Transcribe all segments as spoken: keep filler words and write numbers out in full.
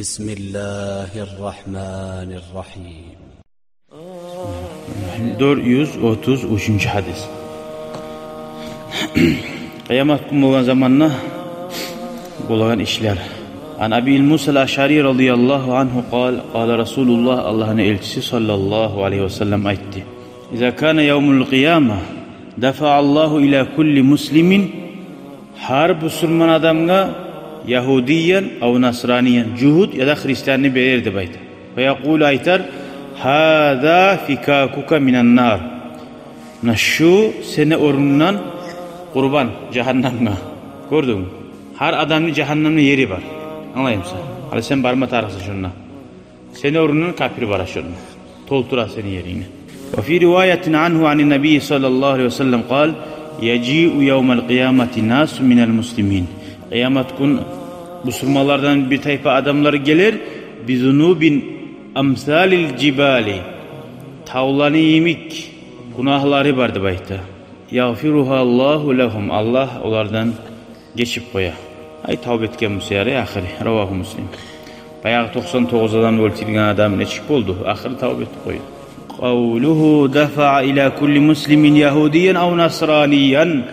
بسم الله الرحمن الرحيم. Дёрт юз отуз уьчюнчю гьадис. Къыямат гюн болгъан заманда болагъан ишлер. عن أبي موسى الأشعري رضي الله عنه قال: قال رسول الله, Аллагьны элчиси саллаллагьу алайгьи ва саллам айтды: إذا كان يوم القيامة دفع الله إلى كل مسلم, гьар бусурман адамгъа, يهوديا أو نصرانيا, жугьут яда христианны берер деп айта. فيقول, айтар: هذا فكاكك من النار. Муна шу сени орнундан къурбан жагьаннамгъа. Гёрдюнгмю? Гьар адамны жагьаннамны ери бар. Англаймысан? Гьали сен барма тарыкъсан шонда. Сени орнундан капир бара шонда. Толтура сени ерингни. وفي رواية عنه عن النبي صلى الله عليه وسلم قال: يجيء يوم القيامة ناس من المسلمين. Къыямат гюн бусурманлардан бир тайпа адамлар гелер, بذنوب أمثال الجبال. Тавланы йимик гюнагьлары бар деп айта. يغفرها الله لهم. Аллагь олардан гечип къоя. Ай, тавба этген буса ярай ахыры. رواه مسلم. Баягъы токъсан тогъуз адамны оьлтюрген адам нечик болду? Ахыры тавба этип къойду. قوله دفع إلى كل مسلم يهوديا أو نصرانيا.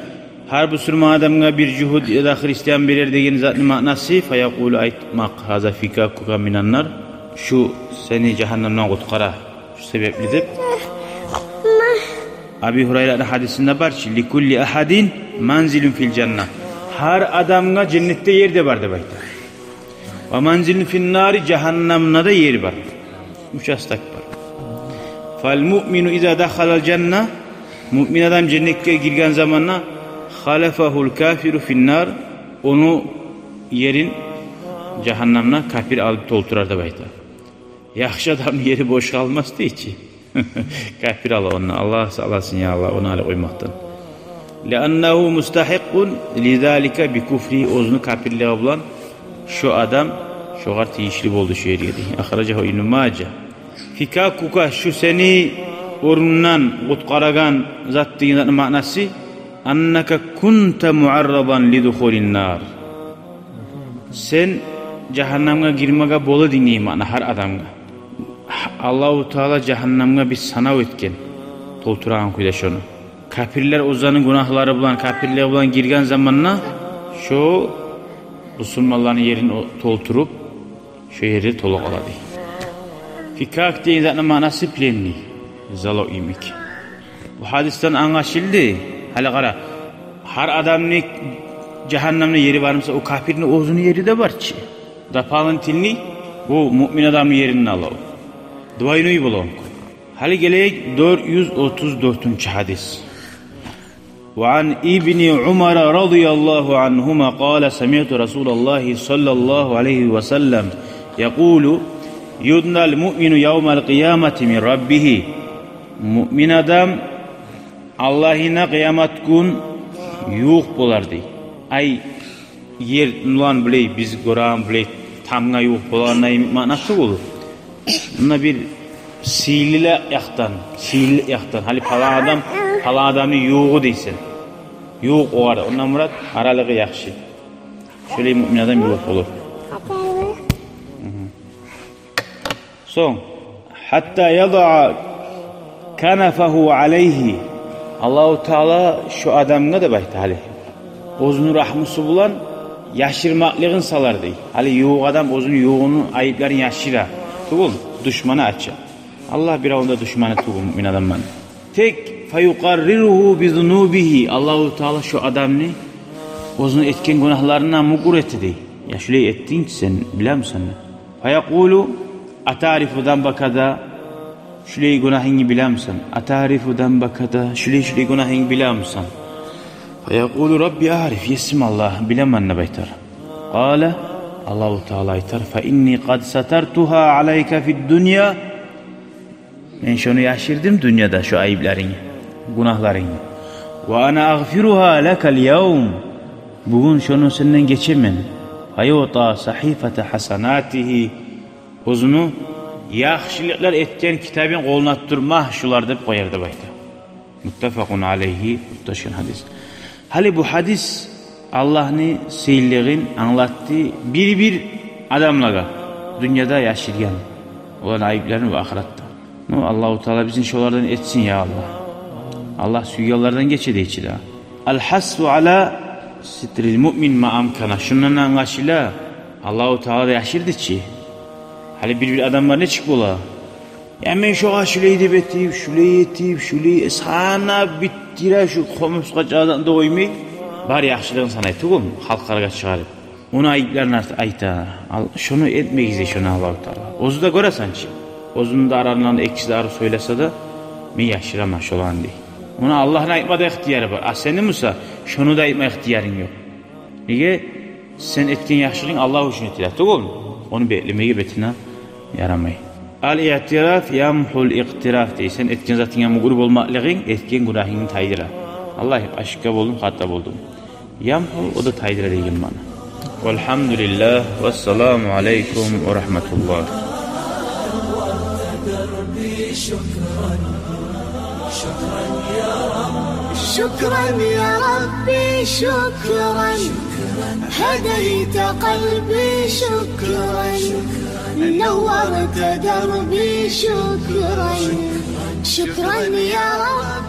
Гьар бусурман адамгъа бир жугьут яда христиан берер деген затны маънасы, فيقول, айтмакъ: هذا فكاكك من النار. Шу сени жагьаннамдан къутгъара, шу себепли деп. Аби Гьурайраны гьадисинде бар чы: لكل أحد منزل في الجنة. Гьар адамгъа женнетде ер де бар деп айта. ومنزل في النار, жагьаннамда да ер бар. Уьч астакъ бар. فالمؤمن إذا دخل الجنة, муъмин адам женнетге гирген заманда, خلفه الكافر في النار, ону ерин жагьаннамда капир алып толтурар деп айта. Яхшы адамны ери бош къалмас дей чи. Капир ала онда. Аллагь сакъласын, я Аллагь, ону алып къоймакъдан. لأنه مستحق لذلك بكفره, оьзюню капирлиги булан шу адам шогъар тийишли болду шу ерге дей. أخرجه ابن ماجه. فكاكك, шу сени орнундан къутгъарагъан зат деген затны маънасы, أنك كنت معرضا لدخول النار. Сен жагьаннамгъа гирмеге бола эдинг дей маъна гьар адамгъа. Аллагьу Таала жагьаннамгъа бир санав этген, толтурагъан кюйде шону. Капирлер оьзлени гюнагьлары булан, капирлиги булан гирген заманда шо бусурманланы ерин о-, толтуруп, шо ери толуп къала дей. Фикак деген затны маънасы пленный, залог йимик. Бу гьадисден англашылды. Гьали къара, гьар адамны жагьаннамны ери бар буса, о капирни оьзюню ери де бар чы. Дополнительный, бу муъмин адамны ерин ала о. Двойной бола онку. Гьали гелейик дёрт юз отуз дёртюнчю гьадис. وعن ابن عمر رضي الله عنهما قال: سمعت رسول الله صلى الله عليه وسلم يقول: يدنى المؤمن يوم القيامة من ربه. Муъмин адам Аллагьына къыямат гюн ювукъ болар дей. Ай, ер булан булай, биз гёреген булай тамгъа ювукъ болагъандай маъна тюгюл. Мунда бир сыйлы якъдан, сыйлы якъдан. Гьали палан адам, палан адамны ювугъу дейсен. Ювукъ огъар. Ондан мурат, аралыгъы яхшы. Шолай муъмин адам ювукъ болур. Сонг, حتى يضع كنفه عليه. Аллагьу Таала шо адамгъа деп айта гьали, оьзюню рагьмусу булан яшырмакълыгъын салар дей. Гьали ювукъ адам оьзюню ювугъуну айыпларын яшыра. Тюгюл, душманы ача. Аллагь биревню де душманы тюгюл муъмин адамны. Тек, فيقرره بذنوبه, Аллагьу Таала шо адамны оьзюню этген гюнагьларына мукъур эте дей. Я шулай этдинг чи сен, билемисен? فيقول: أتعرف ذنب كذا؟ Шулай гюнагьынгны билемисен? أتعرف ذنب كذا؟ Шулай, шулай гюнагьынгны билемисен? فيقول: ربي أعرف, есим Аллагь, билемен деп айтар. قال, Аллагьу Таала айтар: فإني قد سترتها عليك في الدنيا. Мен шону яшырдым дюньяда, шо айыпларынгны, гюнагьларынгны. وأنا أغفرها لك اليوم. Бугюн шону сенден гечемен. فيعطى صحيفة حسناته. Оьзюню яхшылыкълар этген китабын къолуна тутдурма шулар деп къояр деп айта. متفق عليه, муттафакъун гьадис. Гьали бу гьадис Аллагьны сыйлылыгъын англатды бир-бир адамлагъа. Дюньяда яшыргъан оланы айыпларын ва ахыратда. Ну, Аллагьу Таала бизин шолардан этсин, я Аллагь. Аллагь сюйгенлерден гече дейчи де. Ал-хасу ала ситрил муъмин ма амкана. Шундан англашыла, Аллагьу Таала да яшырды чы. Гьали бир-бир адамлар нечик бола? Я мен шогъар шулай деп этип, шулай этип, шулай санап битдире, шу хомусгъа чагъдан да къоймай, бар яхшылыгъын санай тюгюлмю, халкъларгъа чыгъарып. Ону айыпларын айта. Ал, шону этмегиз дей шону Аллагьу Таала. Оьзю де гёресен чи. Оьзюню де араларындан экиси де арив сёйлесе де, мен яшыраман шоланы дей. Ону Аллагьны айтма да ихтияры бар. А сени буса шону да айтма ихтиярынг ёкъ. Неге? Сен этген яхшылыгъынг Аллагь учун этиле тюгюлмю? Ону беклемеге бетине ярамай. Ал-иътираф ямхул икътираф дей. Сен этген затынга мюкюр болмакълыгъынг этген гюнагьынгны тайдыра. Аллагь, ашыкъгъа болдум, хата болдум. Ямху, о да тайдыра деген маъна. Валгьамдулиллагь, вассаламу алайкум ва рагьматуллагь. شكرا يا ربي، شكرا. هديت قلبي، شكرا. نورت دربي، شكرا. شكرا يا رب.